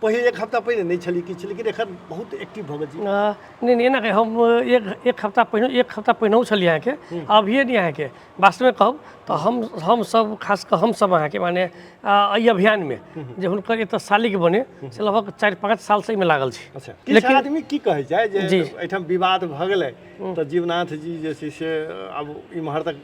पहिले एक हफ्ता पहिने नहि छलियै किछु, लेकिन एखन बहुत एक्टिव भऽ गेल छी। नहि नहि, एना हम एक एक हफ्ता पहिने, एक हफ्ता पहिनहु छलियै अहाँके, अभिये नहि अहाँके। वास्तवमे कहब तऽ हमसब खास कऽ हमसब अहाँके माने एहि अभियानमे जे हुनकर एतऽ शालिक बने से लगभग 4-5 सालसँ एहिमे लागल छी। अच्छा, किछु आदमी की कहै छै जे एहिठाम विवाद भऽ गेलै तऽ जीवनाथ जी जे छै से आब इम्हर तक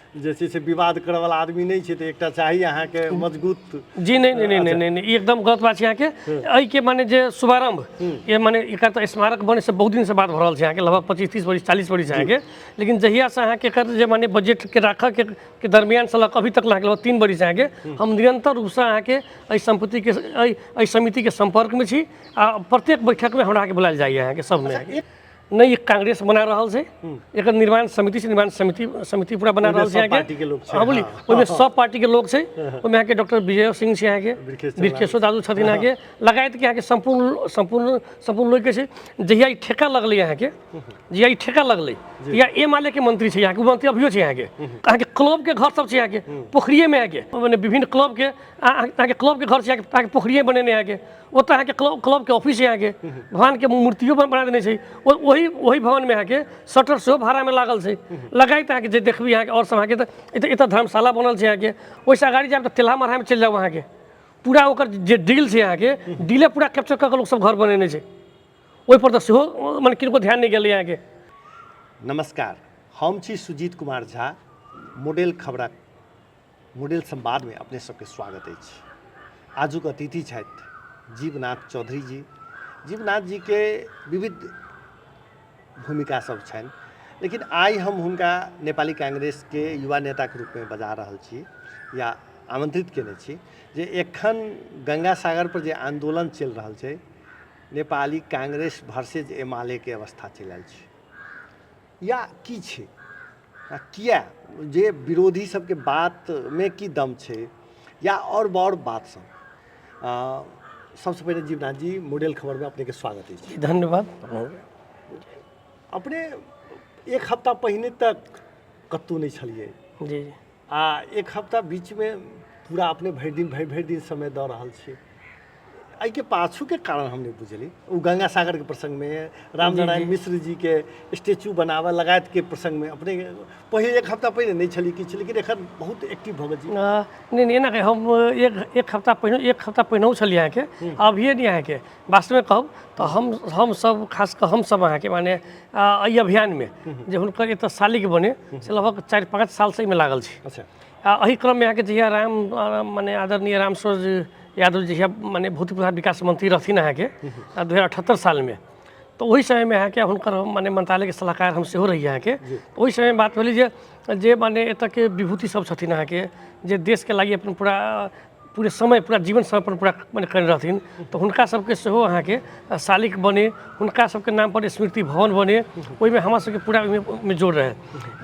जे छै से विवाद करऽवला आदमी नहि छै, तऽ एकटा चाही अहाँके मजबूत। जी नहि नहि नहि नहि नहि, ई एकदम गलत बात छै अहाँके। एहिके माने जे शुभारम्भ ये माने एकर तऽ स्मारक बने से बहुत दिनसँ बात भऽ रहल छै अहाँके, लगभग 25-30 बरिस 40 बरिस अहाँके। लेकिन जहियासँ अहाँके एकर जे माने बजटके राखऽके के दरमियानसँ लऽ कऽ अभी तक अहाँके लगभग 3 बरिस अहाँके हम निरन्तर रूपसँ अहाँके एहि सम्पत्तिके एहि समितिके सम्पर्कमे छी आ प्रत्येक बैठकमे हमरा अहाँके बुलायल जाइए अहाँके सबमे। नहि, ई कांग्रेस बना रहल छै, एकर निर्माण समिति छै, निर्माण समिति समिति पूरा बना रहल छै अहाँके। हँ बोली, ओहिमे सब पार्टीके लोक छै। ओहिमे अहाँके डॉक्टर विजय सिंह छै अहाँके, बिरकेश्वर दादू छथिन अहाँके, लगायत के अहाँके सम्पूर्ण सम्पूर्ण सम्पूर्ण लोकके छै। जहिया ई ठेका लगलै अहाँके, जहिया ई ठेका लगलै तहिया एम आर के मंत्री छै अहाँके, ओ मंत्री अभियो छै अहाँके। अहाँके क्लबके घर सब छै अहाँके पोखरिएमे अहाँके, मने विभिन्न क्लबके अहाँके क्लबके घर छै अहाँके पोखरिए बनेने अहाँके। ओतऽ अहाँके क्लबके ऑफिस छै अहाँके, भगवानके मूर्तियो बना देने छै ओही ओही भवनमे अहाँके, शटर सेहो भाड़ामे लागल छै लगाइत अहाँके। जे देखबै अहाँके आओर सब अहाँके तऽ एतऽ एतऽ धर्मशाला बनल छै अहाँके। ओहिसँ अगाड़ी जायब तऽ तेलहा मरहामे चलि जाउ अहाँके, पूरा ओकर जे डील छै अहाँके, डीले पूरा कैप्चर कऽ कऽ लोकसब घर बनेने छै। ओहिपर तऽ सेहो मने किनको ध्यान नहि गेलै अहाँके। नमस्कार, हम छी सुजीत कुमार झा, मॉडल खबरक मॉडल संवादमे अपने सबके स्वागत अछि। आजुक अतिथि छथि जीवनाथ चौधरी जी। जीवनाथ जीके विविध भूमिका सब छनि, लेकिन आइ हम हुनका नेपाली कांग्रेसके युवा नेताके रूपमे बजा रहल छी या आमंत्रित केने छी जे एखन गंगा सागर पर जे आंदोलन चलि रहल छै, नेपाली कांग्रेस वर्सेज एमालेके अवस्था चलि आयल छै या की छै, आ किया जे विरोधी सबके बातमे की दम छै या आओर आओर बात सब। सबसँ पहिने जीवनाथ जी, मॉडल खबरमे अपनेके स्वागत अछि। धन्यवाद। अपने एक हफ्ता पहिने तक कतहु नहि छलियै। जी। आ एक हफ्ता बीचमे पूरा अपने भरि दिन भरि भरि दिन समय दऽ रहल छी, एहिके पाछूके कारण हम नहि बुझली। ओ गंगा सागरके प्रसङ्गमे, रामनारायण मिश्र जीके स्टेचू बनाबऽ लगायतके प्रसङ्गमे अपने पहिले एक हफ्ता पहिने नहि छलियै किछु, लेकिन एखन बहुत एक्टिव भऽ गेल छी। नहि नहि, एना हम एक एक हफ्ता पहिने, एक हफ्ता पहिनहु छलियै अहाँके, अभिये नहि अहाँके। वास्तवमे कहब तऽ हमसब खास कऽ हमसब अहाँके माने एहि अभियानमे जे हुनकर एतऽ शालिक बने से लगभग 4-5 सालसँ एहिमे लागल छी। अच्छा। आ एहि क्रममे अहाँके जहिया राम माने आदरणीय रामसरोज यादव जहिया माने भौतिक पूर्वाधार विकास मंत्री रहथिन अहाँके 2078 सालमे, तऽ ओहि समयमे अहाँके हुनकर माने मंत्रालयके सलाहकार हम सेहो रही अहाँके। ओहि समयमे बात भेलै जे जे माने एतऽके विभूति सब छथिन अहाँके, जे देशके लागि अपन पूरा पूरे समय पूरा जीवन समर्पण पूरा माने कयने रहथिन, तऽ हुनका सबके सेहो अहाँके शालिक बने, हुनका सबके नामपर स्मृति भवन बने, ओहिमे हमरा सबके पूरा ओहिमे जोर रहै।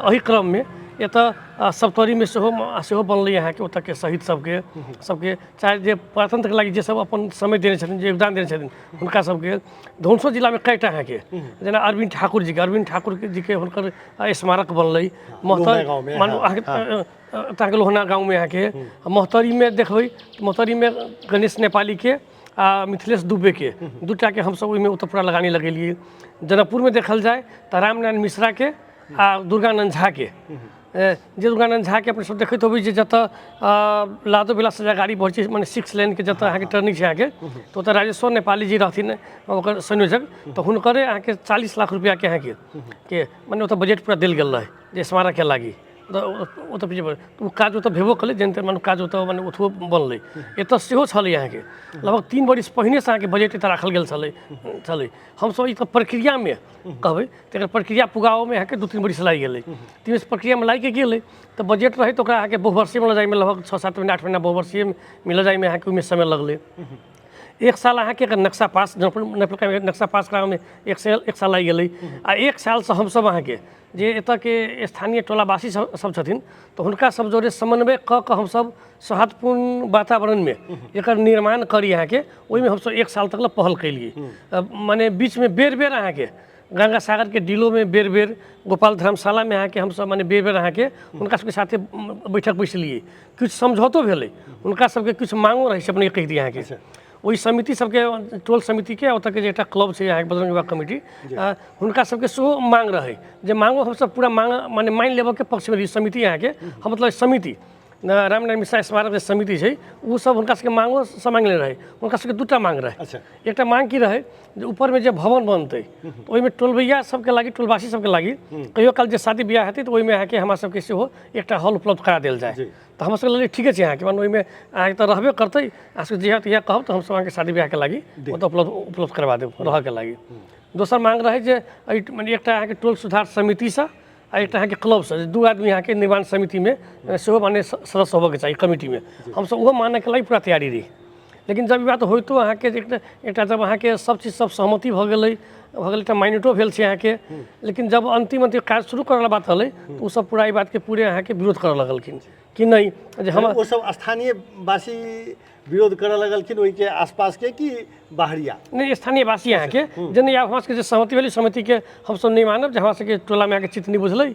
एहि क्रममे एतऽ सप्तरीमे सेहो सेहो बनलै अहाँके, ओतऽके शहीद सबके सबके चाहे जे प्रजातन्त्रके लागि जे सब अपन समय देने छथिन, जे योगदान देने छथिन हुनका सबके। धनुषो जिलामे कएटा अहाँके, जेना अरविन्द ठाकुर जीके, अरविन्द ठाकुर जीके हुनकर स्मारक बनलै महतर मानू अहाँके अहाँके लोहना गाँवमे अहाँके। महोत्तरीमे देखबै, महोत्तरीमे गणेश नेपालीके आ मिथिलेश दुबेके दूटाके हमसब ओहिमे ओतऽ पूरा लगानी लगेलियै। जनकपुरमे देखल जाय तऽ रामनारायण मिश्राके आ दुर्गानन्द झाके, जे दुर्गानन्द झाके अपने सब देखैत होबै जे जतऽ लादो बेला से गाड़ी बढ़ै छै, मने 6 लेनके जतऽ अहाँके टर्निंग छै अहाँके, तऽ ओतऽ राजेश्वर नेपाली जी रहथिन ओकर संयोजक, तऽ हुनकरे अहाँके 40 लाख रुपैआके अहाँके के मने ओतऽ बजट पूरा देल गेल रहै जे स्मारकके लागि। ओतऽ ओ काज ओतऽ भेबो केलै, जेन तेन मने काज ओतऽ मने ओतहो बनलै। एतऽ सेहो छलै अहाँके लगभग 3 बरिस पहिनेसँ अहाँके बजट एतऽ राखल गेल छलै छलै। हमसब ई तऽ प्रक्रियामे कहबै तऽ एकर प्रक्रिया पुगाबऽमे अहाँके 2-3 बरिस लागि गेलै। 3 बरिस प्रक्रियामे लागिके गेलै तऽ बजट रहै तऽ ओकरा अहाँके बहुवर्षीयमे लऽ जाइमे लगभग 6-7 महीना 8 महीना बहुवर्षीयमे लऽ जाइमे अहाँके ओहिमे समय लगलै। 1 साल अहाँके एकर नक्शा पास नक्शा पास कराबऽमे एक साल लागि गेलै। आ 1 सालसँ हमसब अहाँके जे एतऽके स्थानीय टोलावासी सब छथिन तऽ हुनका सब जरे समन्वय कऽ कऽ हमसब सौहार्दपूर्ण वातावरणमे एकर निर्माण करी अहाँके, ओहिमे हमसब 1 साल तक लए पहल केलियै। मने बीचमे बेर बेर अहाँके गंगा सागरके डीलोमे बेर बेर, गोपाल धर्मशालामे अहाँके हमसब मने बेर बेर अहाँके हुनका सबके साथे बैठक बैसलियै, किछु समझौतो भेलै, हुनका सबके किछु मांगो रहै से अपने कहि दियै अहाँके। ओहि समिति सबके, टोल समितिके, ओतऽके जे एकटा क्लब छै अहाँके बजरंग युवा कमिटी, हुनका सबके सेहो मांग रहै, जे मांगो हमसब पूरा मांग माने मानि लेबऽके पक्षमे रही। समिति अहाँके हम मतलब समिति रामनारायण मिश्रा स्मारक जे समिति छै, ओ सब हुनका सबके मांगो सब मांगने रहै। हुनका सबके दूटा मांग रहै। एकटा मांग की रहै जे ऊपरमे जे भवन बनतै ओहिमे टोलबैया सबके लागि, टोलवासी सबके लागि कहियो काल जे शादी बियाह हेतै तऽ ओहिमे अहाँके हमरा सबके सेहो एकटा हॉल उपलब्ध करा देल जाय। तऽ हमरा सबके लगलै ठीके छै अहाँके, माने ओहिमे अहाँके तऽ रहबे करतै, अहाँ सबके जहिया तहिया कहब तऽ हमसब अहाँके शादी बियाहके लागि ओतऽ उपलब्ध करबा देब रहऽके लागि। दोसर मांग रहै जे एहि माने एकटा अहाँके टोल सुधार समितिसँ आ एकटा अहाँके क्लबसँ जे दू आदमी अहाँके निर्माण समितिमे सेहो माने सदस्य होबऽके चाही कमिटीमे। हमसब ओहो मानैके लागि पूरा तैयारी रही। लेकिन जब ई बात होइतो अहाँके जे एकटा जब अहाँके सब चीज सब सहमति भऽ गेलै, भऽ गेलै, एकटा मान्यतो भेल छै अहाँके, लेकिन जब अन्तिम अन्तिम काज शुरू करऽवला बात रहलै तऽ ओसब पूरा ई बातके पूरे अहाँके विरोध करऽ लगलखिन कि नहि जे हम ओ सब स्थानीय वासी विरोध करऽ लगलखिन ओहिके आसपासके कि बाहरिया? नहि, स्थानीय वासी अहाँके जे नहि, आब हमरा सबके जे सहमति भेलै सहमतिके हमसब नहि मानब, जे हमरा सबके टोलामे अहाँके चित्त नहि बुझलै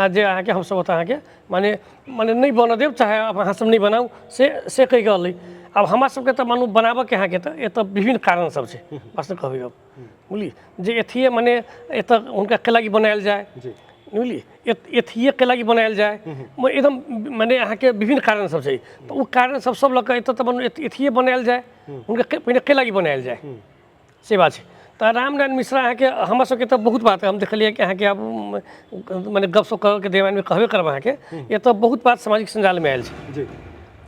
जे अहाँके हमसब ओतऽ अहाँके माने माने नहि बनऽ देब, चाहे आब अहाँ सब नहि बनाउ से से कहि कऽ अलै। आब हमरा सबके तऽ मानू बनाबऽके अहाँके तऽ एतऽ विभिन्न कारण सब छै, बस कहबै अब बुझलियै जे एथिए माने एतऽ हुनका कैलाकि बनायल जाय, बुझलियै, एथिए कैलाकि बनायल जाय, एकदम माने अहाँके विभिन्न कारण सब छै। तऽ ओ कारण सब सब लऽ कऽ एतऽ तऽ मानू एथिए बनायल जाय, हुनका पहिने कैलाकि बनायल जाय से बात छै। तऽ रामनारायण मिश्रा अहाँके हमरा सबके तऽ बहुत बात हम देखलियै कि अहाँके आब मने गपशप करऽके देवानमे कहबे करब अहाँके, एतऽ बहुत बात सामाजिक सञ्जालमे आयल छै,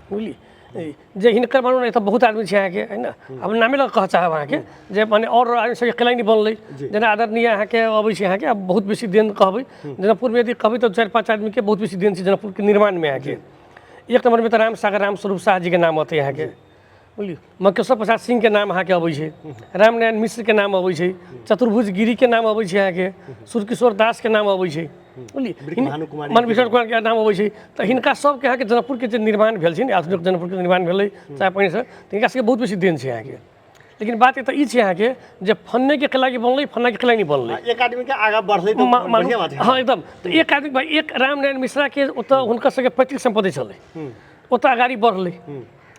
बुझलियै, जे हिनकर मानू ने एतऽ बहुत आदमी छै अहाँके है ने, आब नामे लऽ कहऽ चाहब अहाँके जे माने आओर आदमी सबके कैला नहि बनलै, जेना आदरणीय अहाँके अबै छै अहाँके आब बहुत बेसी देन कहबै जनकपुरमे यदि कहबै तऽ 4-5 आदमीके बहुत बेसी देन छै जनकपुरके निर्माणमे अहाँके। एक नम्बरमे तऽ राम सागर राम स्वरूप शाह जीके नाम अतै अहाँके, बुझलियै, मकेश्वर प्रसाद सिंहके नाम अहाँके अबै छै, रामनारायण मिश्रके नाम अबै छै, चतुर्भुज गिरीके नाम अबै छै अहाँके, सूर्यकिशोर दासके नाम अबै छै, बुझलियै, मन विक्रम कुमारके नाम अबै छै। तऽ हिनका सबके अहाँके जनकपुरके जे निर्माण भेल छै ने, आधुनिक जनकपुरके निर्माण भेलै चाहे पहिनेसँ, तऽ हिनका सबके बहुत बेसी देन छै अहाँके। लेकिन बात एतऽ ई छै अहाँके जे फन्नेके कैलाकि बनलै, फन्नाके कैला नहि बनलै, एक आदमीके आगाँ बढ़लै तऽ बढ़िआँ बात। हँ एकदम, तऽ एक आदमी भाइ एक रामनारायण मिश्राके ओतऽ हुनकर सबके पैतृक सम्पत्ति छलै, ओतऽ अगाडि बढ़लै,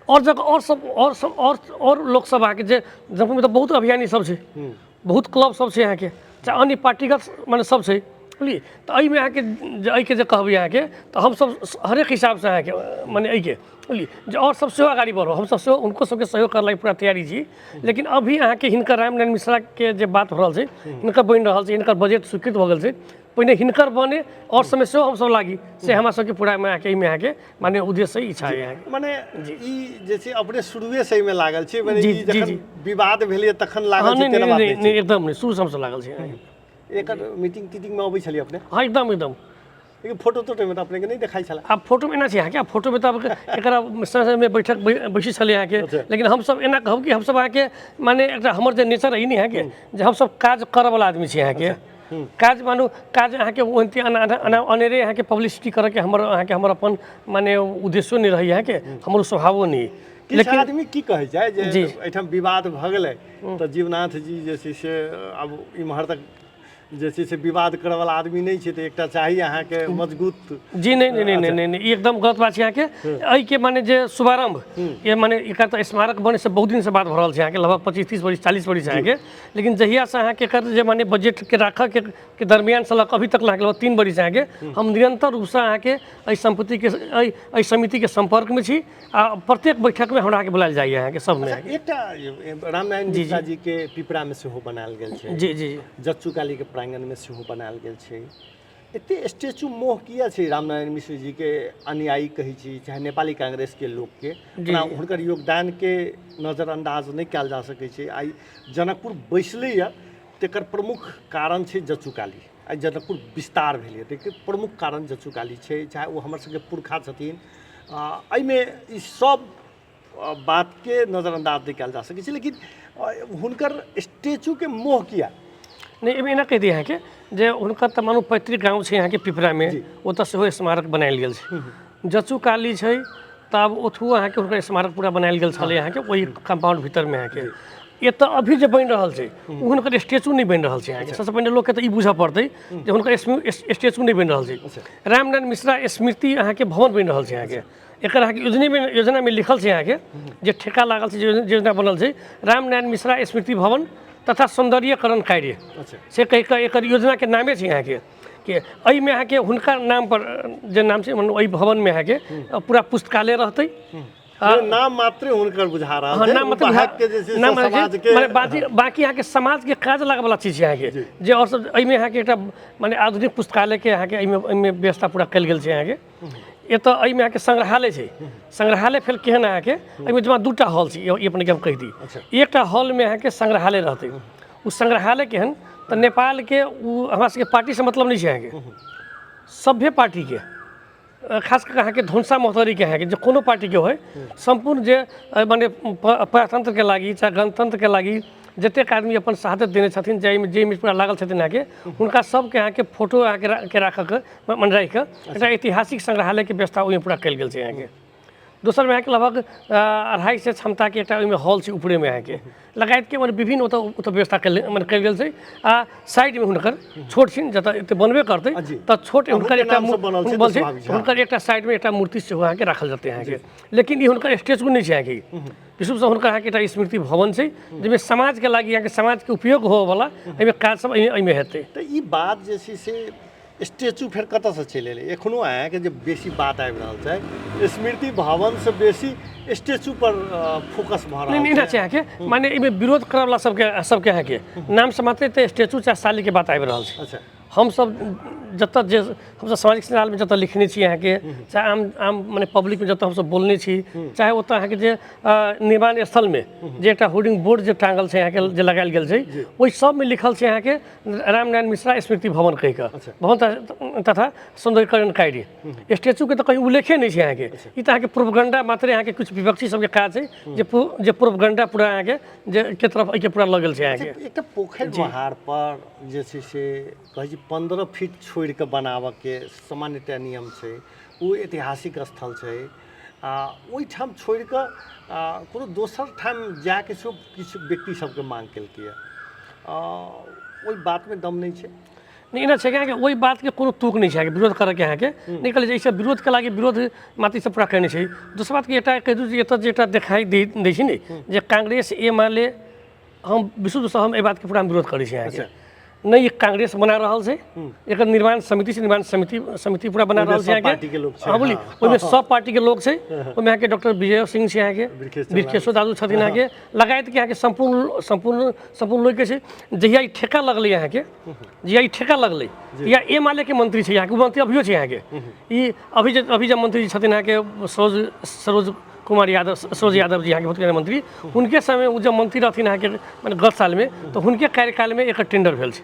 आओर जगह आओर सब आओर सब आओर आओर लोकसब अहाँके जे जनकपुरमे तऽ बहुत अभियानी सब छै, बहुत क्लब सब छै अहाँके, चाहे अन्य पार्टीगत माने सब छै, बुझलियै। तऽ एहिमे अहाँके जे एहिके जे कहबै अहाँके तऽ हमसब हरेक हिसाबसँ अहाँके माने एहिके बुझलियै जे आओर सब सेहो अगाडि बढ़ो, हमसब सेहो हुनको सबके सहयोग करऽ लागि पूरा तैयारी छी। लेकिन अभी अहाँके हिनकर रामनारायण मिश्राके जे बात भऽ रहल छै, हिनकर बनि रहल छै, हिनकर बजट स्वीकृत भऽ गेल छै, पहिने हिनकर बने आओर समय सेहो हमसब लागी, से हमरा सबके पूरा अहाँके एहिमे अहाँके माने उद्देश्य इच्छा है अहाँके। माने ई जे छै अपने शुरुए से एहिमे लागल छी, माने ई जखन विवाद भेलै तखन लागल छै, तेना बात नहि? नहि, एकदम नहि, शुरू से हमसब लागल छी। एकर मीटिंग तीटिंग में अबै छलियै अपने? हँ एकदम एकदम। लेकिन फोटो तोटोमे तऽ अपनेके नहि देखाइ छलै। आब फोटोमे एना छै अहाँके, आब फोटोमे तऽ आब एकरा समय बैठक बैसै छलै अहाँके, लेकिन हमसब एना कहब कि हमसब अहाँके माने एकटा हमर जे नेचर अइ ने अहाँके, जे हमसब काज करऽवला आदमी छी अहाँके, काज मानू काज अहाँके ओनाहिते अनेरे अहाँके पब्लिसिटी करऽके हमर अहाँके हमर अपन माने उद्देश्यो नहि रहैए अहाँके, हमर स्वभावो नहि। लेकिन आदमी की कहै छै जे एहिठाम विवाद भऽ गेलै तऽ जीवनाथ जी जे छै से आब इम्हर तक जे छै से विवाद करऽवला आदमी नहि छै, तऽ एकटा चाही अहाँके मजबूत। जी नहि नहि नहि नहि नहि, ई एकदम गलत बात छै अहाँके। एहिके माने जे शुभारम्भ ये माने एकर तऽ स्मारक बनै से बहुत दिनसँ बात भऽ रहल छै अहाँके, लगभग 25-30 बरिस 40 बरिस अहाँके। लेकिन जहियासँ अहाँके एकर जे माने बजटके राखऽके के दरमियानसँ लऽ कऽ अभी तक अहाँके लगभग 3 बरिस अहाँके हम निरन्तर रूपसँ अहाँके एहि सम्पत्तिके एहि समितिके सम्पर्कमे छी आ प्रत्येक बैठकमे हमरा अहाँके बुलायल जाइए अहाँके सबमे। एकटा रामनारायण मिश्रा जीके पिपरामे सेहो बनायल गेल छै। जी जी। जच्चू कालीके प्राङ्गणमे सेहो बनायल गेल छै। एते स्टेचू मोह किया छै रामनारायण मिश्र जीके अनुयायी कहै छी चाहे नेपाली कांग्रेसके लोकके, ओना हुनकर योगदानके नजरअन्दाज नहि कयल जा सकै छै। आइ जनकपुर बैसलैए तकर प्रमुख कारण छै जच्चू काली। आइ जनकपुर विस्तार भेलैए ताहिके प्रमुख कारण जच्चू काली छै, चाहे ओ हमर सबके पुरखा छथिन। एहिमे ई सब बातके नजरअन्दाज नहि कयल जा सकै छै, लेकिन हुनकर स्टेचूके मोह किया नहि? एहिमे एना कहि दी अहाँके जे हुनकर तऽ मानू पैतृक गाँव छै अहाँके पिपरामे, ओतऽ सेहो स्मारक बनायल गेल छै। जच्चू काली छै तऽ आब ओतहु अहाँके हुनकर स्मारक पूरा बनायल गेल छलै अहाँके ओहि कम्पाउंड भीतरमे। अहाँके एतऽ अभी जे बनि रहल छै ओ हुनकर स्टेचू नहि बनि रहल छै अहाँके। सबसँ पहिने लोकके तऽ ई बुझऽ पड़तै जे हुनकर स्टेचू नहि बनि रहल छै, रामनारायण मिश्रा स्मृति अहाँके भवन बनि रहल छै अहाँके। एकर अहाँके योजनेमे योजनामे लिखल छै अहाँके जे ठेका लागल छै, जे योजना बनल छै, रामनारायण मिश्रा स्मृति भवन तथा सौन्दर्यकरण कार्य। से कहि कऽ एकर योजनाके नामे छै अहाँके कि एहिमे अहाँके हुनका नामपर जे नाम छै, मने एहि भवनमे अहाँके पूरा पुस्तकालय रहतै। नाम मात्रे हुनकर बुझा रहल छै, नाम मात्रे बाहक के जे छै से नाम मात्रे समाज के, मने बाकी अहाँके समाज के काज लागऽ वाला चीज छै अहाँके जे। आओर सब एहिमे अहाँके एकटा मने आधुनिक पुस्तकालय के अहाँके एहिमे व्यवस्था पूरा कयल गेल छै अहाँके। एतऽ एहिमे अहाँके संग्रहालय छै। संग्रहालय फेर केहन अहाँके एहिमे जमा दूटा हॉल छै, ई अपनेके हम कहि दी। एकटा हॉलमे अहाँके संग्रहालय रहतै। ओ संग्रहालय केहन तऽ नेपालके ओ हमरा सबके पार्टीसँ मतलब नहि छै अहाँके, सभ्य पार्टीके, खास कऽ अहाँके धनुषा महोत्तरीके अहाँके जे कोनो पार्टीके होइ, सम्पूर्ण जे मने प्रजातन्त्रके लागि चाहे गणतन्त्रके लागि जतेक आदमी अपन शहादत देने छथिन, जाहिमे जाहिमे पूरा लागल छथिन अहाँके, हुनका सबके अहाँके फोटो अहाँके के राखऽके मने राखिकऽ एकटा ऐतिहासिक संग्रहालयके व्यवस्था ओहिमे पूरा कयल गेल छै अहाँके। दोसरमे अहाँके लगभग 250 क्षमताके एकटा ओहिमे हॉल छै ऊपरेमे अहाँके, लगायतके मने विभिन्न ओतऽ ओतऽ व्यवस्था कयल मने कयल गेल छै। आ साइडमे हुनकर छोट छिन जतऽ एते बनबे करतै तऽ छोट हुनकर हुनके एकटा नामसँ बनल छै, बनल छै, स्वाभाविक छै। हुनकर एकटा साइडमे एकटा मूर्ति सेहो अहाँके राखल जेतै अहाँके। लेकिन ई हुनकर स्टेचू नहि छै अहाँके, विशुद्ध हुनकर अहाँके एकटा स्मृति भवन छै जाहिमे समाजके लागि अहाँके समाजके उपयोग होबऽवला एहिमे काज सब एहिमे हेतै। तऽ ई बात जे छै से स्टेचू फेर कतऽसँ चलि एलै? एखनो अहाँके जे बेसी बात आबि रहल छै स्मृति भवनसँ बेसी स्टेचू पर फोकस भऽ रहल नहि छै अहाँके, माने एहिमे विरोध करऽवला सबके अहाँके नामसँ मात्रे तऽ स्टेचू चाहे सालीके बात आबि रहल छै। हमसब जतऽ जे हमसब सामाजिक सञ्जालमे जतऽ लिखने छी अहाँके, चाहे आम आम मने पब्लिकमे जतऽ हमसब बोलने छी, चाहे ओतऽ अहाँके जे निर्माण स्थलमे जे एकटा होर्डिंग बोर्ड जे टाँगल छै अहाँके, जे लगायल गेल छै, ओहि सबमे लिखल छै अहाँके रामनारायण मिश्रा स्मृति भवन कहि कऽ, भवन तथा सौन्दर्यकरण कार्य। स्टेचूके तऽ कहीं उल्लेखे नहि छै अहाँके। ई तऽ अहाँके प्रोपगंडा मात्रे अहाँके किछु विपक्षी सबके काज छै जे प्रोपगंडा पूरा अहाँके जे के तरफ एहिके पूरा लऽ गेल छै अहाँके। एकटा पोखरि महार पर जे छै से कहै छै 15 फीट छोड़ि कऽ बनाबऽके सामान्यतया नियम छै, ओ ऐतिहासिक स्थल छै, आ ओहिठाम छोड़ि कऽ कोनो दोसर ठाम जायके सेहो किछु व्यक्ति सबके मांग केलकैए, ओहि बातमे दम नहि छै? नहि, एना छै कि अहाँके ओहि बातके कोनो तुक नहि छै अहाँके विरोध करऽके। अहाँके नहि कहलै जे एहिसँ विरोधके लागि विरोध मात्र ईसब पूरा केने छै। दोसर बात कि एकटा कहि दू जे एतऽ जे एकटा देखाइ दै छै ने जे कांग्रेस एमाले, हम विशुद्धसँ हम एहि बातके पूरा विरोध करै छी अहाँके। नहि, ई कांग्रेस बना रहल छै, एकर निर्माण समिति छै, निर्माण समिति पूरा बना रहल छै सब पार्टीके लोक छै। हँ, बोली ओहिमे सब पार्टीके लोक छै। ओहिमे अहाँके डॉक्टर विजय सिंह छै अहाँके, बिरकेश्वर दादू छथिन अहाँके, लगायतके अहाँके सम्पूर्ण सम्पूर्ण सम्पूर्ण लोकके छै। जहिया ई ठेका लगलै अहाँके, जहिया ई ठेका लगलै तहिया एमाले के मन्त्री छै अहाँके, ओ मन्त्री अभियो छै अहाँके। ई अभी जे मन्त्री छथिन अहाँके सरोज कुमार यादव, सरोज यादव जी अहाँके भूतपूर्व मन्त्री, हुनके समय ओ जब मन्त्री रहथिन अहाँके मने गत सालमे, तऽ हुनके कार्यकालमे एकर टेंडर भेल छै।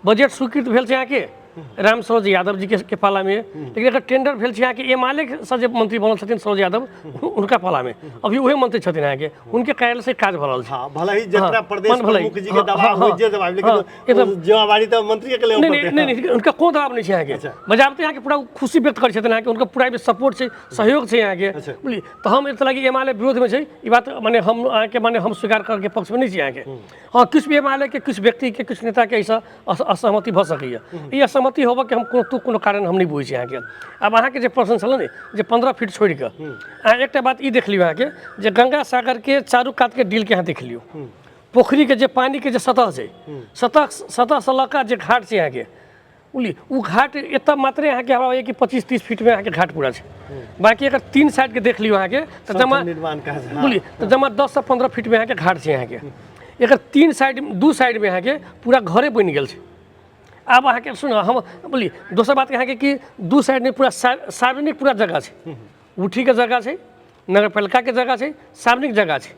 बजट स्वीकृत भेल छै अहाँके राम सरोज यादव जी के पालामे, लेकिन एकर टेंडर भेल छै अहाँके एमाले सँ जे मन्त्री बनल छथिन सरोज यादव हुनका पालामे, अभी उहे मन्त्री छथिन अहाँके, हुनके कार्यालय से काज भऽ रहल छै। हाँ, भले ही जकरा प्रदेश भले ही। प्रमुख जी के दबाव होय जे दबाव, लेकिन एकदम। जिम्मेवारी तऽ मंत्री के लेबऽ नहीं पड़तै। नहीं नहीं, उनका कोनो दबाव नहीं छै अहाँके। बजाबते अहाँके पूरा खुशी व्यक्त करै छथिन अहाँके, उनका पूरा सपोर्ट छै, सहयोग छै अहाँके। बुझलियै तऽ हम एहि लागि एमाले विरोधमे छै ई बात मने हम अहाँके मने हम स्वीकार करके पक्षमे नहि छी अहाँके। हँ, किछु भी एमाले के किछु व्यक्तिके किछु नेताके एहिसँ असहमति भऽ सकैए। ई असहमति होबऽके हम कोनो कोनो कारण हम नहि बुझै छी अहाँके। आब अहाँके जे प्रश्न छलै ने जे 15 फीट छोड़ि कऽ, अहाँ एकटा बात ई देख लियौ अहाँके जे गंगा सागरके चारू कातके डीलके अहाँ देख लियौ, पोखरिके जे पानिके जे सतह छै, सतहसँ लऽ कऽ जे घाट छै अहाँके, बुझलियै, ओ घाट एतऽ मात्रे अहाँके हमरा होइए कि 25-30 फीटमे अहाँके घाट पूरा छै। बाँकी अगर 3 साइडके देख लियौ अहाँके तऽ जमा निर्माण काज, बुझलियै, तऽ जमा 10 से 15 फीटमे अहाँके घाट छै अहाँके। एकर 3 साइड 2 साइडमे अहाँके पूरा घरे बनि गेल छै। आब अहाँके सुन हम बोलिए, दोसर बात अहाँके कि 2 साइडमे पूरा सार्वजनिक पूरा जगह छै, उठीके जगह छै, नगरपालिकाके जगह छै, सार्वजनिक जगह छै,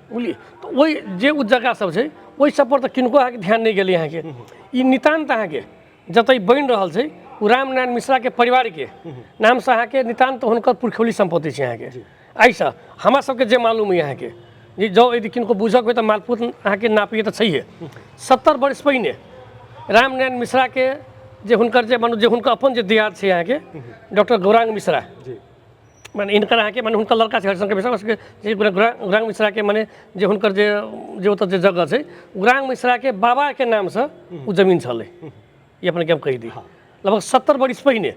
बुझलियै। तऽ ओहि जे ओ जगह सब छै ओहि सब पर तऽ किनको अहाँके ध्यान नहि गेलै अहाँके। ई नितान्त अहाँके जतऽ बनि रहल छै ओ रामनारायण मिश्राके परिवारके नामसँ अहाँके नितान्त हुनकर पुरखौली सम्पत्ति छै अहाँके। एहिसँ हमरा सबके जे मालूम अइ अहाँके जे जँ यदि किनको बुझऽके होइ तऽ मालपूत अहाँके नापिए तऽ छैहे। 70 वर्ष पहिने रामनारायण मिश्राके जे हुनकर जे मानू जे हुनकर अपन जे दियाद छै अहाँके डॉक्टर गौरांग मिश्रा, माने हिनकर अहाँके माने हुनकर लड़का छै हरिशंकर मिश्रा, उसके जे गौरांग मिश्राके माने जे हुनकर जे जे ओतऽ जे जगह छै गौरांग मिश्राके बाबाके नामसँ ओ जमीन छलै, ई अपनेके हम कहि दी। लगभग 70 वर्ष पहिने,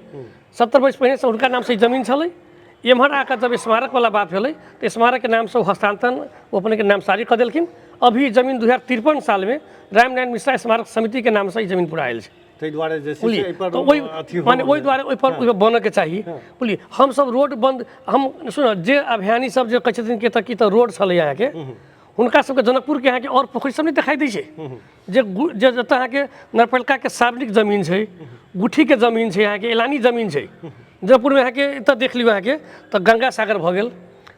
70 वर्ष पहिनेसँ हुनका नामसँ ई जमीन छलै। एम्हर आके जब स्मारकवला बात भेलै तऽ स्मारकके नामसँ ओ हस्तान्तरण ओ अपनेके नामसारी कऽ देलखिन। अभी जमीन 2053 सालमे रामनारायण मिश्रा स्मारक समितिके नामसँ ई जमीन पूरा आयल छै। ताहि दुआरे जे छै से बुझलियै एहिपर तऽ ओहि अथी माने ओहि दुआरे ओहिपर ओहिपर बनऽके चाही। बुझलियै, हमसब रोड बन्द, हम सुन जे अभियानी सब जे कहै छथिन कि एतऽ की तऽ रोड छलै अहाँके, हुनका सबके जनकपुरके अहाँके आओर पोखरि सब नहि देखाइ दै छै। जे जे जतऽ अहाँके नगरपालिकाके सार्वजनिक जमीन छै, गुठीके जमीन छै, अहाँके एलानी जमीन छै जनकपुरमे अहाँके। एतऽ देख लियौ अहाँके तऽ गंगा सागर भऽ गेल,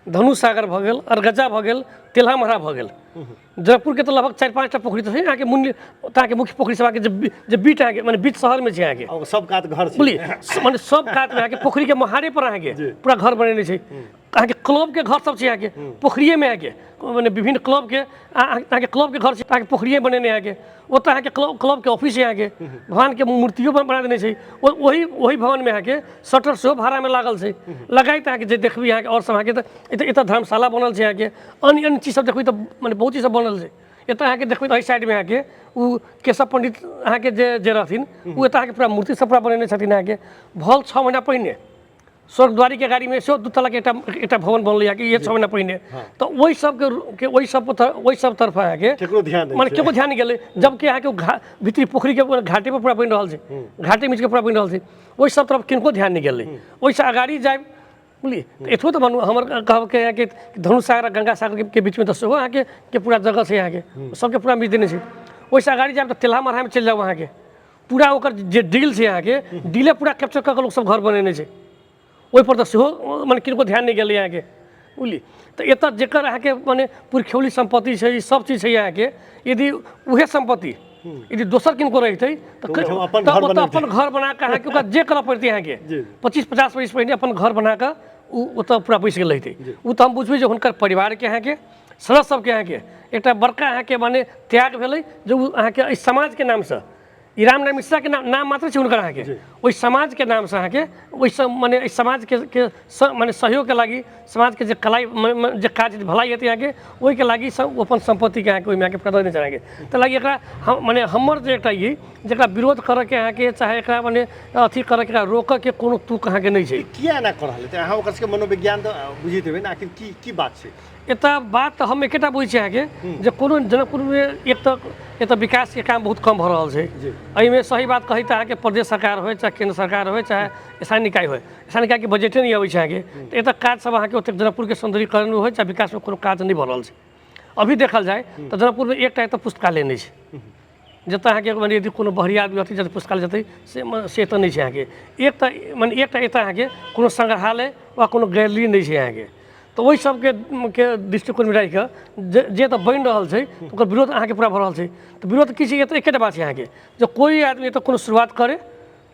धनुष सागर भऽ गेल, अरगजा भऽ गेल, तेलहा मरहा भऽ गेल। जनकपुरके तऽ लगभग 4-5 टा पोखरि तऽ छै अहाँके। मुन्नी ओतऽ अहाँके मुख्य पोखरि सब अहाँके जे बीच अहाँके माने बीच शहरमे छै अहाँके, आ सब कात घर छै। बुझलियै, माने सब कातमे अहाँके पोखरिके महारे पर अहाँके पूरा घर बनेने छै। अहाँके क्लबके घर सब छै अहाँके पोखरिएमे अहाँके, माने विभिन्न क्लबके अहाँके क्लबके घर छै अहाँके पोखरिए बनेने अहाँके। ओतऽ अहाँके क्लबके ऑफिस छै अहाँके, भगवानके मूर्तियो बना देने छै। ओही ओही भवनमे अहाँके शटर सेहो भाड़ामे लागल छै। लगाइत अहाँके जे देखबै अहाँके आओर सब अहाँके तऽ एतऽ एतऽ धर्मशाला बनल छै अहाँके, अन्य अन्य चीज सब देखबै तऽ माने बहुत चीज सब बनल छै। एतऽ अहाँके देखबै तऽ एहि साइडमे अहाँके ओ केशव पंडित अहाँके जे जे रहथिन ओ एतऽ अहाँके पूरा मूर्ति सब पूरा बनेने छथिन अहाँके। भल 6 महीना पहिने स्वर्गद्वारीके गाड़ीमे सेहो 2 तलाके एकटा एकटा भवन बनलै अहाँके, इहे 6 महीना पहिने। तऽ ओहि सबके के ओहि सब ओहि सब तरफ अहाँके केकरो ध्यान नहि माने केकरो ध्यान नहि गेलै, जबकि अहाँके ओ घा भीतरी पोखरिके घाटे पर पूरा बनि रहल छै, घाटे मिचके पूरा बनि रहल छै, ओहि सब तरफ किनको ध्यान नहि गेलै। ओहिसँ अगाड़ी जायब, बुझलियै, तऽ एतबो तऽ मानू हमर कहबके अहाँके धनुष सागर आ गंगा सागरके बीचमे तऽ सेहो अहाँके के पूरा जगह छै अहाँके, सबके पूरा मिच देने छै। ओहिसँ अगाड़ी जायब तऽ तेलहा मरहामे चलि जाउ अहाँके, पूरा ओकर जे डील छै अहाँके, डीले पूरा कैप्चर कऽ कऽ लोकसब घर बनेने छै। ओहिपर तऽ सेहो मने किनको ध्यान नहि गेलै अहाँके, बुझलियै। तऽ एतऽ जकर अहाँके मने पुरखौली सम्पत्ति छै, ई सब चीज छै अहाँके, यदि उएह सम्पत्ति यदि दोसर किनको रहितै तऽ ओहिठाम अपन तऽ घर ओतऽ बनेतै। अपन घर बना कऽ अहाँके ओकरा जे करऽ पड़तै अहाँके, 25-50 वर्ष पहिने अपन घर बना कऽ ओ ओतऽ पूरा बैसि गेल रहितै। ओ तऽ हम बुझबै जे हुनकर परिवारके अहाँके सदस्य सबके अहाँके एकटा बड़का अहाँके माने त्याग भेलै जे ओ अहाँके एहि समाजके नामसँ, ई रामनारायण मिश्राके नाम नाम मात्र छै हुनकर अहाँके, ओहि समाजके नामसँ अहाँके ओहिसँ माने एहि समाजके के माने सहयोगके लागि, समाजके जे कलाई जे काज भलाइ हेतै अहाँके ओहिके लागि सब ओ अपन सम्पत्तिके अहाँके ओहिमे अहाँके प्रदान छै अहाँके। तऽ लागि एकरा हम माने हमर जे एकटा ई जेकरा विरोध करऽके अहाँके चाहे एकरा माने अथी करऽके एकरा रोकऽके कोनो तुक अहाँके नहि छै। किया एना कऽ रहल हेतै? अहाँ ओकर सबके मनोविज्ञान तऽ बुझैत हेबै ने, आखिर की की बात छै? एतऽ बात तऽ हम एकेटा बुझै छी अहाँके जे कोनो जनकपुरमे एक तऽ एतऽ विकासके काम बहुत कम भऽ रहल छै। एहिमे सही बात कही तऽ अहाँके प्रदेश सरकार होइ चाहे केन्द्र सरकार होइ चाहे स्थानीय निकाय होइ, स्थानीय निकायके बजटे नहि अबै छै अहाँके, तऽ एतऽ काज सब अहाँके ओतेक जनकपुरके सौन्दर्यीकरण होइ चाहे विकासमे कोनो काज नहि भऽ रहल छै। अभी देखल जाय तऽ जनकपुरमे एकटा एतऽ पुस्तकालय नहि छै जतऽ अहाँके माने यदि कोनो बाहरी आदमी रहतै जतऽ पुस्तकालय जेतै से से तऽ नहि छै अहाँके। एक तऽ माने एकटा एतऽ अहाँके कोनो सङ्ग्रहालय वा कोनो गैलरी नहि छै अहाँके। तऽ ओहि सबके के दृष्टिकोणमे राखि कऽ जे जे एतऽ बनि रहल छै ओकर विरोध अहाँके पूरा भऽ रहल छै। तऽ विरोध की छै? एतऽ एकेटा बात छै अहाँके, जे कोइ आदमी एतऽ कोनो शुरुआत करे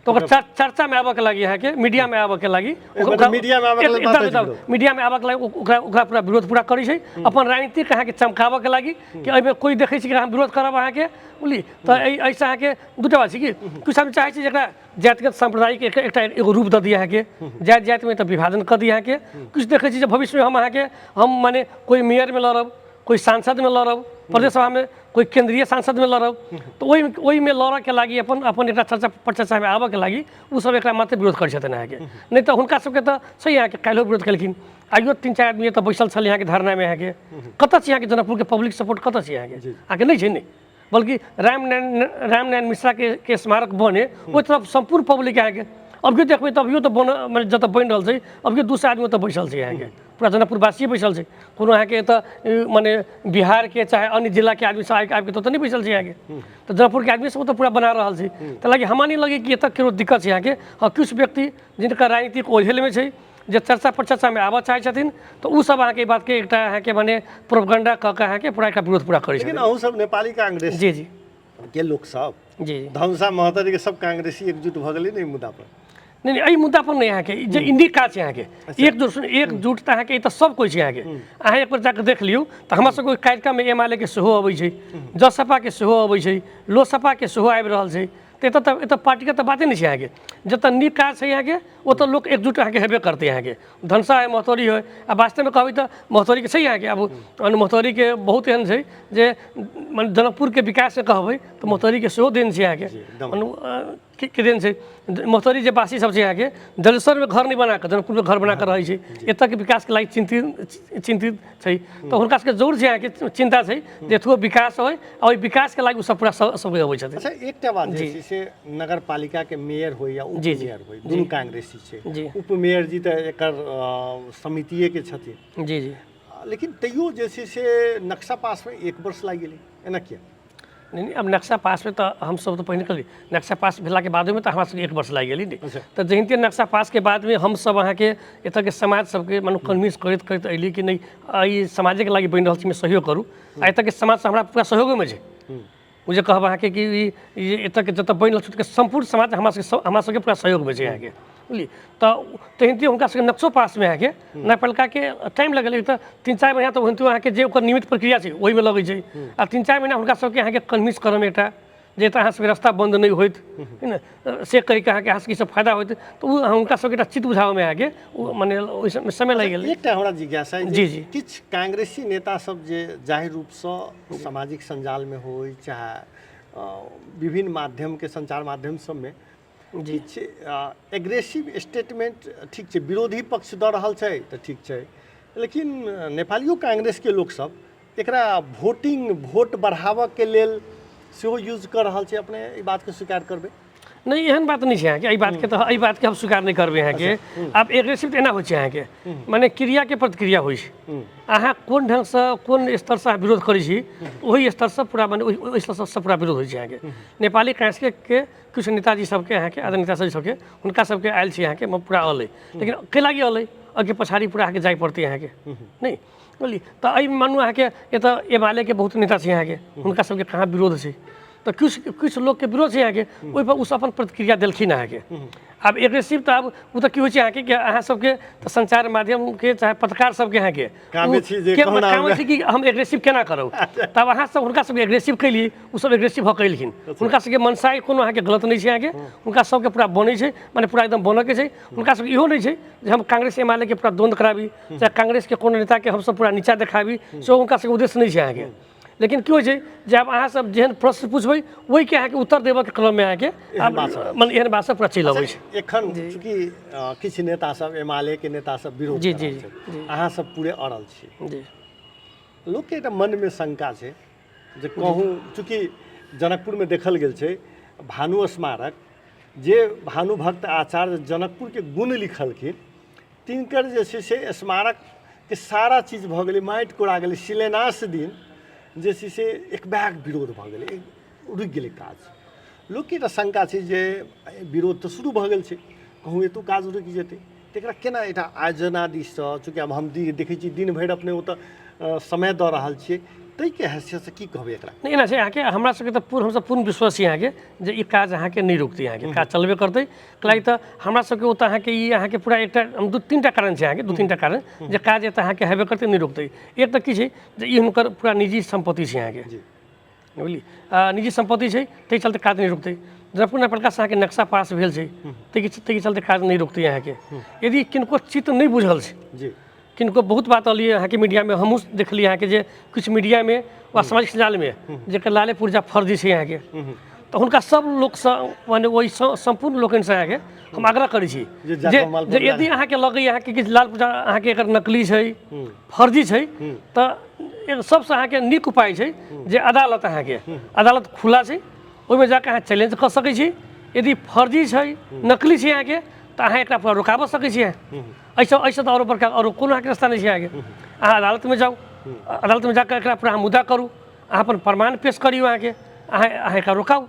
तऽ ओकर चर्चामे आबऽके लागि अहाँके मीडियामे आबऽके लागि मीडियामे आबऽके लागि बात अछि विरोध। मीडियामे आबऽके लागि ओकरा ओकरा पूरा विरोध पूरा करै छै अपन राजनीतिक अहाँके चमकाबऽके लागि कि एहिमे कोइ देखै छै कि हम विरोध करब अहाँके, बुझलियै। तऽ एहिसँ अहाँके दूटा बात छै कि किछु आदमी चाहै छै जेकरा जातिगत साम्प्रदायिक एकटा एगो रूप दऽ दिअ अहाँके, जाति जातिमे तऽ विभाजन कऽ दिअ अहाँके। किछु देखै छी जे भविष्यमे हम अहाँके हम माने कोइ मेयरमे लड़ब, कोइ सांसदमे लड़ब प्रदेश सभामे, कोइ केन्द्रीय सांसदमे लड़ब, तऽ ओहिमे लड़ऽके लागि अपन अपन एकटा चर्चा परिचर्चामे आबऽके लागि ओसब एकरा मात्र विरोध करै छथिन अहाँके। नहि तऽ हुनका सबके तऽ सही अहाँके काल्हिओ विरोध केलखिन, आइयो 3-4 आदमी एतऽ बैसल छलै अहाँके धरनामे। अहाँके कतऽ छै अहाँके जनकपुरके पब्लिक सपोर्ट? कतऽ छै अहाँके? अहाँके नहि छै ने। बल्कि रामनारायण मिश्राके के स्मारक बने ओहि तरफ सम्पूर्ण पब्लिक अहाँके अभियो देखबै तऽ अभियो तऽ बन माने जतऽ बनि रहल छै अभियो 200 आदमी ओतऽ बैसल छै अहाँके, पूरा जनकपुरवासिए बैसल छै। कोनो अहाँके एतऽ माने बिहारके चाहे अन्य जिलाके आदमी सब आबि आबिके ओतऽ नहि बैसल छै अहाँके, तऽ जनकपुरके आदमी सब ओतऽ पूरा बना रहल छै। तऽ लागि हमरा नहि लगै कि एतऽ केकरो दिक्कत छै अहाँके। हँ, किछु व्यक्ति जिनका राजनीतिक ओझेलमे छै जे चर्चा परिचर्चामे आबऽ चाहै छथिन तऽ ओ सब अहाँके ई बातके एकटा अहाँके माने प्रोपगंडा कऽ कऽ अहाँके पूरा एकरा विरोध पूरा करै लेकिन छथिन। अहूँ सब नेपाली कांग्रेस जी जी के लोक सब जी धनुषा महोत्तरी के सब कांग्रेसी एकजुट भऽ गेलै ने ई मुद्दा पर? नहि नहि, एहि मुद्दा पर नहि अहाँके, ई जे इंडी काज छै अहाँके एकजुट एकजुट तऽ अहाँके ई तऽ सब कोइ छै अहाँके। अहाँ एक बेर जाकऽ देख लियौ तऽ हमरा सबके ओहि कार्यक्रममे एमाले के सेहो अबै छै, जसपा के सेहो अबै छै, लोसपा के सेहो आबि रहल छै। तऽ एतऽ तऽ एतऽ पार्टीके तऽ बाते नहि छै अहाँके। जतऽ नीक काज छै अहाँके ओतऽ लोक एकजुट अहाँके हेबे करतै अहाँके, धनुषा होइ महोत्तरी होइ। आ वास्तवमे कहबै तऽ महोत्तरीके छै अहाँके, आब महोत्तरीके बहुत एहन छै जे माने जनकपुरके विकासके कहबै तऽ महोत्तरीके सेहो देन छै अहाँके। एकदम। माने के देन छै। महोत्तरी जे वासी सब छै अहाँके जलेश्वरमे घर नहि बना कऽ जनकपुरमे घर बना कऽ रहै छै, एतऽके विकासके लागि चिन्तित चिन्तित छै। तऽ हुनका सबके जरूर छै अहाँके चिन्ता छै जे एतुको विकास होइ आ ओहि विकासके लागि ओ सब पूरा सबके अबै छथिन। अच्छा, एकटा बात जे छै से नगरपालिकाके मेयर होइ या उप मेयर होइ, दुनू कांग्रेसी छै। उप मेयर जी तऽ एकर समितिएके छथिन। जी जी। लेकिन तैयो जे छै से नक्शा पासमे 1 वर्ष लागि गेलै, एना किया? नहि नहि, आब नक्शा पासमे तऽ हमसब तऽ पहिने कहली, नक्शा पास भेलाके बादोमे तऽ हमरा सबके 1 वर्ष लागि गेलै ने। तऽ जहिनते नक्शा पासके बादमे हमसब अहाँके एतऽके समाज सबके मानू कन्विन्स करैत करैत अयली कि नहि ई समाजेके लागि बनि रहल छै, एहिमे सहयोग करू। आ एतऽके समाजसँ हमरा पूरा सहयोगोमे छै। ओ जे कहब अहाँके कि ई एतऽके जतऽ बनि रहल छै ओतऽके सम्पूर्ण समाज हमरा सबके पूरा सहयोगमे छै अहाँके, बुझलियै। तऽ तेहनते हुनका सबके नक्शो पासमे अहाँके नगरपालिकाके टाइम लगल तऽ 3-4 महीना, तऽ ओहनतो अहाँके जे ओकर नियमित प्रक्रिया छै ओहिमे लगै छै। आ 3-4 महीना हुनका सबके अहाँके कन्विन्स करऽमे एकटा जे एतऽ अहाँ सबके रास्ता बन्द नहि होइत है ने, से कहिके अहाँके अहाँ सबके ईसब फायदा होइत, तऽ ओ हुनका सबके एकटा चित्त बुझाबऽमे अहाँके ओ मने ओहि सबमे समय लागि गेलै। एकटा हमरा जिज्ञासा जी जी। किछु कांग्रेसी नेता सब जे जाहिर रूपसँ सामाजिक सञ्जालमे होइ चाहे विभिन्न माध्यमके सञ्चार माध्यम सबमे किछु एग्रेसिव स्टेटमेंट, ठीक छै विरोधी पक्ष दऽ रहल छै तऽ ठीक छै, लेकिन नेपालियो कांग्रेसके लोकसब एकरा वोटिंग वोट बढ़ाबऽके लेल सेहो यूज कऽ रहल छै। अपने ई बातके स्वीकार करबै? नहि, एहन बात नहि छै अहाँके, एहि बातके तऽ एहि बातके हम स्वीकार नहि करबै अहाँके। आब एग्रेसिव तऽ एना होइ छै अहाँके, मने क्रियाके प्रतिक्रिया होइ छै। अहाँ कोन ढङ्गसँ कोन स्तरसँ अहाँ विरोध करै छी ओहि स्तरसँ पूरा मने ओहि स्तरसँ पूरा विरोध होइ छै अहाँके। नेपाली कांग्रेसके किछु नेताजी सबके अहाँके आदरणीय नेता सबके हुनका सबके आयल छै अहाँके पूरा अलै, लेकिन कै लागि अलै ओहिके पछाड़ी पूरा अहाँके जाय पड़तै अहाँके, नहि बुझलियै। तऽ एहिमे मानू अहाँके एतऽ एमालेके बहुत नेता छै अहाँके, हुनका सबके कहाँ विरोध छै, तऽ किछु किछु लोकके विरोध छै अहाँके, ओहिपर ओसब अपन प्रतिक्रिया देलखिन अहाँके। आब एग्रेसिव तऽ आब ओ तऽ की होइ छै अहाँके कि अहाँ सबके तऽ सञ्चार माध्यमके चाहे पत्रकार सबके अहाँके कामे छी जे कहुना कामे छी कि हम एग्रेसिव केना करब, तब अहाँ सब हुनका सबके एग्रेसिव कैली, ओ सब एग्रेसिव भऽ कऽ एलखिन। हुनका सबके मनसाय कोनो अहाँके गलत नहि छै अहाँके, हुनका सबके पूरा बनै छै, मने पूरा एकदम बनऽके छै। हुनका सबके इहो नहि छै जे हम कांग्रेस एमालेके पूरा द्वन्द्व कराबी चाहे कांग्रेसके कोनो नेताके हमसब पूरा नीचा देखाबी, सेहो हुनका सबके उद्देश्य नहि छै अहाँके। लेकिन की होइ छै जे आब अहाँ सब जेहन प्रश्न पूछबै ओहिके अहाँके उत्तर देबऽके क्रममे अहाँके मने एहन बात सब पूरा चलि अबै छै। एखन चूँकि किछु नेता सब एमालेके नेता सब विरोध जी जी अहाँ सब पूरे अड़ल छी, जी लोकके एकटा मनमे शंका छै जे कहूँ चूँकि जनकपुरमे देखल गेल छै भानु स्मारक, जे भानुभक्त आचार्य जनकपुरके गुण लिखलखिन तिनकर जे छै से स्मारकके सारा चीज भऽ गेलै, माटि कोड़ा गेलै, शिलान्यास दिन जे छै से एकबैग विरोध भऽ गेलै, रुकि गेलै काज। लोकके एकटा शंका छै जे विरोध तऽ शुरू भऽ गेल छै, कहूँ एतौ काज रुकि जेतै, तऽ एकरा केना एकटा आयोजना दिससँ, चूँकि आब हम देखै छी दिन भरि अपने ओतऽ समय दऽ रहल छियै, ताहिके हैसियतसँ की कहबै एकरा? नहि, एना छै अहाँके, हमरा सबके तऽ पूर्ण हमसब पूर्ण विश्वास छी अहाँके जे ई काज अहाँके नहि रुकतै, अहाँके काज चलबे करतै। कैलाकि तऽ हमरा सबके ओतऽ अहाँके ई अहाँके पूरा एकटा दू तीनटा कारण छै अहाँके, 2-3टा कारण जे काज एतऽ अहाँके हेबे करतै, नहि रुकतै। एक तऽ की छै जे ई हुनकर पूरा निजी सम्पत्ति छै अहाँके, बुझलियै, निजी सम्पत्ति छै ताहि चलते काज नहि रुकतै। जनकपुर नगरपालिकासँ अहाँके नक्शा पास भेल छै ताहिके चलते काज नहि रुकतै अहाँके। यदि किनको चित्त नहि बुझल छै, किनको बहुत बात अलियै अहाँके मीडियामे, हमहूँ देखलियै अहाँके जे किछु मीडियामे वा सामाजिक सञ्जालमे जेकर लाले पुर्जा फर्जी छै अहाँके, तऽ हुनका सब लोकसँ माने ओहि सम्पूर्ण लोकनिसँ अहाँके हम आग्रह करै छी जे यदि अहाँके लगैए अहाँके किछु लाल पुर्जा अहाँके एकर नकली छै फर्जी छै, तऽ सबसँ अहाँके नीक उपाय छै जे अदालत अहाँके अदालत खुला छै, ओहिमे जाकऽ अहाँ चैलेंज कऽ सकै छी। यदि फर्जी छै नकली छै अहाँके तऽ अहाँ एकरा पूरा रोकाबऽ सकै छी। एहिसँ एहिसँ तऽ आओरो बड़का आओरो कोनो अहाँके रास्ता नहि छै अहाँके। अहाँ अदालतमे जाउ, अदालतमे जाकऽ एकरा पूरा अहाँ मुद्दा करू, अहाँ अपन प्रमाण पेश करियौ अहाँके, अहाँ अहाँ एकरा रोकाउ।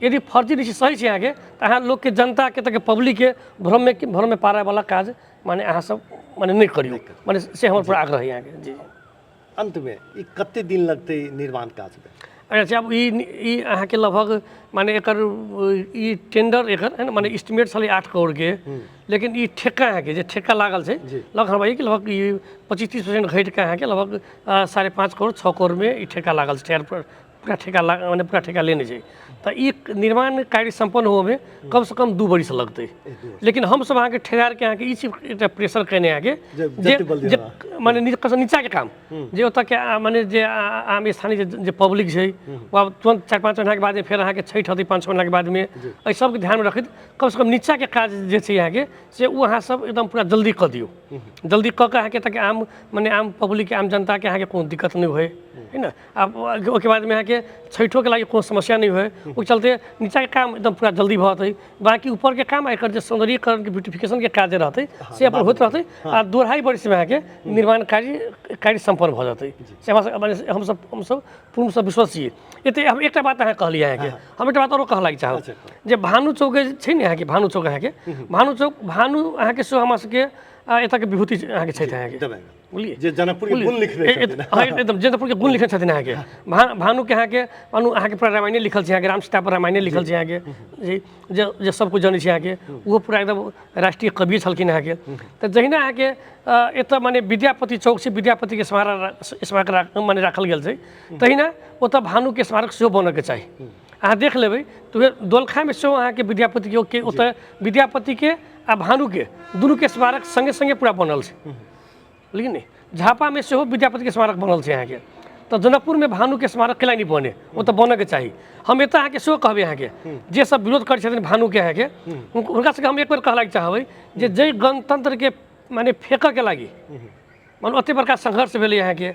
यदि फर्जी नहि छै सही छै अहाँके तऽ अहाँ लोकके जनताके तऽ पब्लिकके भ्रममे पारयवला काज माने अहाँ सब माने नहि करियौ, माने से हमर पूरा आग्रह है अहाँके। जी अंतमे ई कते दिन लगतै निर्माण काजमे? अच्छा, आब ई ई अहाँके लगभग माने एकर ई टेंडर एकर है ने माने एस्टिमेट छलै 8 करोड़के, लेकिन ई ठेका अहाँके जे ठेका लागल छै लगभग हमरा ई कि लगभग ई 25-30% घटि कऽ अहाँके लगभग 5.5 करोड़ 6 करोड़मे ई ठेका लागल छै, पूरा ठेका मने पूरा ठेका लेने छै। तऽ ई निर्माण कार्य सम्पन्न होबऽमे कमसँ कम 2 बरिस लगतै। लेकिन हमसब अहाँके ठेकेदारके अहाँके ई चीज एकटा प्रेशर केने अहाँके जे जे मने नीचाके काम जे ओतऽके मने जे आम स्थानीय जे पब्लिक छै ओ आब तुरन्त 4-5 महीनाके बादमे फेर अहाँके छठि हेतै 5-6 महीनाके बादमे, एहि सबके ध्यानमे रखैत कमसँ कम नीचाके काज जे छै अहाँके से ओ अहाँ सब एकदम पूरा जल्दी कऽ दियौ। जल्दी कऽ कऽ अहाँके ताकि आम मने आम पब्लिकके आम जनताके अहाँके कोनो दिक्कत नहि होइ है ने। आब ओहिके बादमे अहाँके छठिओके लागि कोनो समस्या नहि होइ, ओहि चलते नीचाके काम एकदम पूरा जल्दी भऽ जेतै। बाँकी ऊपरके काम एकर जे सौन्दर्यीकरणके ब्यूटिफिकेशनके काज जे रहतै से अपन होइत रहतै आ 2-2.5 वर्षमे अहाँके निर्माण कार्य कार्य सम्पन्न भऽ जेतै। से हमरा मने हमसब पूर्णसँ विश्वस्त छियै। एते हम एकटा बात अहाँ कहलियै अहाँके, हम एकटा बात आरो कहऽ लागि चाहब जे भानु चौक छै ने अहाँके, भानु चौक अहाँके भानु चौक भानु अहाँके सेहो हमरा सबके एतऽके विभूति अहाँके छथि अहाँके, बुझलियै जे जनकपुर के गुण लिखने छथिन। हँ, एकदम जनकपुर के गुण लिखने छथिन अहाँके। भानुके अहाँके भानु अहाँके पूरा रामायणे लिखल छै अहाँके, राम सीता पर रामायणे लिखल छै अहाँके, जे जे सब कुछ जनै छै अहाँके, ओहो पूरा एकदम राष्ट्रीय कवि छलखिन अहाँके। तऽ जहिना अहाँके एतऽ मने विद्यापति चौक छै, विद्यापतिके स्मारक स्मारक मने राखल गेल छै, तहिना ओतऽ भानुके स्मारक सेहो बनऽके चाही। अहाँ देख लेबै तऽ दोलखामे सेहो अहाँके विद्यापतिके ओतऽ विद्यापतिके आ भानुके दुनूके स्मारक सङ्गे सङ्गे पूरा बनल छै, लेकिन नहि झापामे सेहो विद्यापतिके स्मारक बनल छै अहाँके। तऽ जनकपुरमे भानुके स्मारक केला नहि बने, ओ तऽ बनऽके चाही। हम एतऽ अहाँके सेहो कहबै अहाँके जे सब विरोध करै छथिन भानुके अहाँके, हुनका सबके हम एक बेर कहलाके चाहबै जे जाहि गणतन्त्रके मने फेकऽके लागि मानू एतेक बड़का संघर्ष भेलै अहाँके,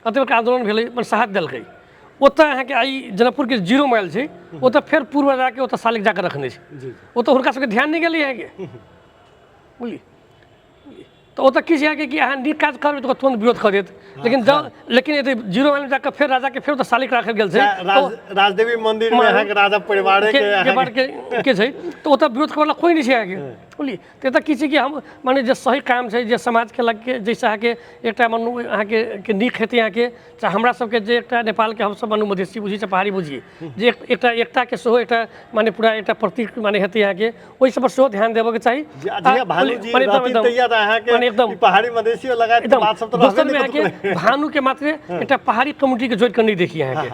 एतेक बड़का आन्दोलन भेलै, मने साथ देलकै, ओतऽ अहाँके आइ जनकपुरके 0 माइल छै, ओतऽ फेर पूर्व जाके ओतऽ शालिक जाके रखने छै, ओतऽ हुनका सबके ध्यान नहि गेलै अहाँके, बुझलियै। तऽ ओतऽ की छै अहाँके कि अहाँ नीक काज करबै तऽ तुरन्त विरोध कऽ देत, लेकिन जँ लेकिन एतऽ 0 माइलमे जाकऽ फेर राजाके फेर ओतऽ शालिक राखल गेल छै, राजदेवी मन्दिरमे अहाँके राजा परिवारेके के छै, तऽ ओतऽ विरोध करैवला कोइ नहि छै अहाँके, बुझलियै। तऽ एतऽ की छै कि हम माने जे सही काम छै, जे समाजके लग जाहिसँ अहाँके एकटा मानू अहाँके के नीक हेतै अहाँके, चाहे हमरा सबके जे एकटा नेपालके हमसब मानू मधेसी बुझी चाहे पहाड़ी बुझी, जे एकटा एकताके सेहो एकटा माने पूरा एकटा प्रतीक माने हेतै अहाँके, ओहि सब पर सेहो ध्यान देबऽके चाही। दोसरमे अहाँके भानुके मात्रे एकटा पहाड़ी कम्युनिटीके जोड़िकऽ नहि देखी अहाँके,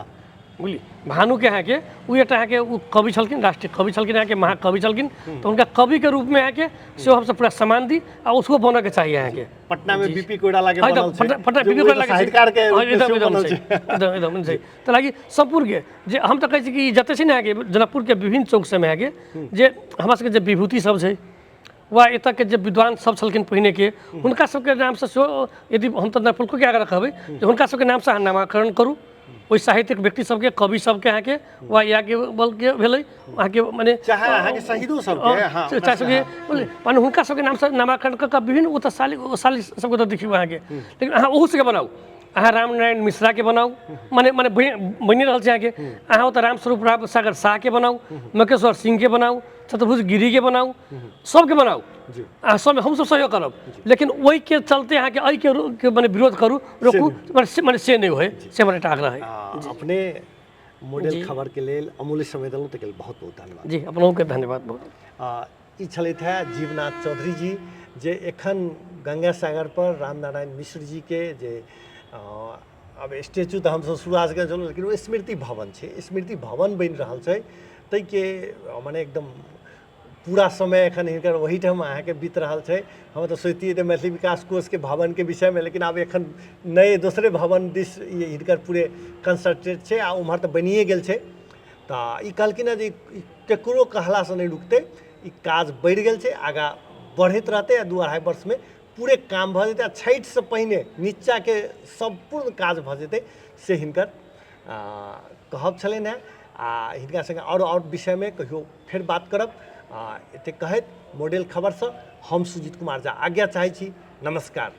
बुझलियै। भानुके अहाँके ओ एकटा अहाँके ओ कवि छलखिन, राष्ट्रीय कवि छलखिन अहाँके, महाकवि छलखिन, तऽ हुनका कविके रूपमे अहाँके सेहो हमसब पूरा सम्मान दी आ उसको बनऽके चाही अहाँके। पटना में बीपी कोइराला के बनल छै, पटना बीपी कोइराला के साहित्यकार के एकदम एकदम छै, एकदम एकदम छै। तऽ लागि सम्पूर्णके जे हम तऽ कहै छी कि जते छै ने अहाँके जनकपुरके विभिन्न चौक सबमे अहाँके जे हमरा सबके जे विभूति सब छै वा एतऽके जे विद्वान सब छलखिन पहिनेके, हुनका सबके नामसँ सेहो यदि हम तऽ नपुलकोके आग्रह कहबै जे हुनका सबके नामसँ अहाँ नामाकरण करू, ओहि साहित्यिक व्यक्ति सबके, कवि सबके अहाँके वा याज्ञ बलके भेलै अहाँके मने चाहे अहाँके शहीदो सबके, हाँ, चाहे सबके, बुझलियै, माने हुनका सबके नामसँ नामाकरण कऽ कऽ विभिन्न ओतऽ शालिक शालिक सबके ओतऽ देखियौ अहाँके। लेकिन अहाँ ओहू सबके बनाउ, अहाँ रामनारायण मिश्राके बनाउ, मने मने बनि रहल छै अहाँके, अहाँ ओतऽ रामस्वरूप राम सागर शाहके बनाउ, मकेश्वर सिंहके बनाउ, चतुर्भुज गिरीके बनाउ, सबके बनाउ, अहाँ सब हमसब सहयोग करब, लेकिन ओहिके चलते अहाँके एहिके मने विरोध करू, रोकू, मने से नहि होइ, से हमर एकटा आग्रह है। अपने मॉडल खबर के लेल अमूल्य समय देलहुँ, ताहिके लेल बहुत बहुत धन्यवाद। जी, अपनोके धन्यवाद बहुत। ई छलथि हेँ जीवनाथ चौधरी जी, जे एखन गंगा सागर पर रामनारायण मिश्र जी के जे आब स्टेचू तऽ हमसब शुरुआत केने छलहुँ, लेकिन ओ स्मृति भवन छै, स्मृति भवन बनि रहल छै, ताहिके मने एकदम पूरा समय एखन हिनकर ओहिठाम अहाँके बीत रहल छै। हम तऽ सोचितियै तऽ मैथिली विकास कोषके भवनके विषयमे, लेकिन आब एखन नए दोसरे भवन दिस हिनकर पूरे कंसंट्रेट छै आ उम्हर तऽ बनिए गेल छै। तऽ ई कहलखिन हेँ जे ककरो कहलासँ नहि रुकतै, ई काज बढ़ि गेल छै, आगाँ बढ़ैत रहतै आ 2-2.5 वर्षमे पूरे काम भऽ जेतै आ छठिसँ पहिने नीचाँके सम्पूर्ण काज भऽ जेतै, से हिनकर कहब छलनि हेँ। आ हिनका सङ्गे आओर आओर विषयमे कहियो फेर बात करब। आ एतेक कहैत मॉडल खबरसँ हम सुजीत कुमार झा आज्ञा चाहै छी। नमस्कार।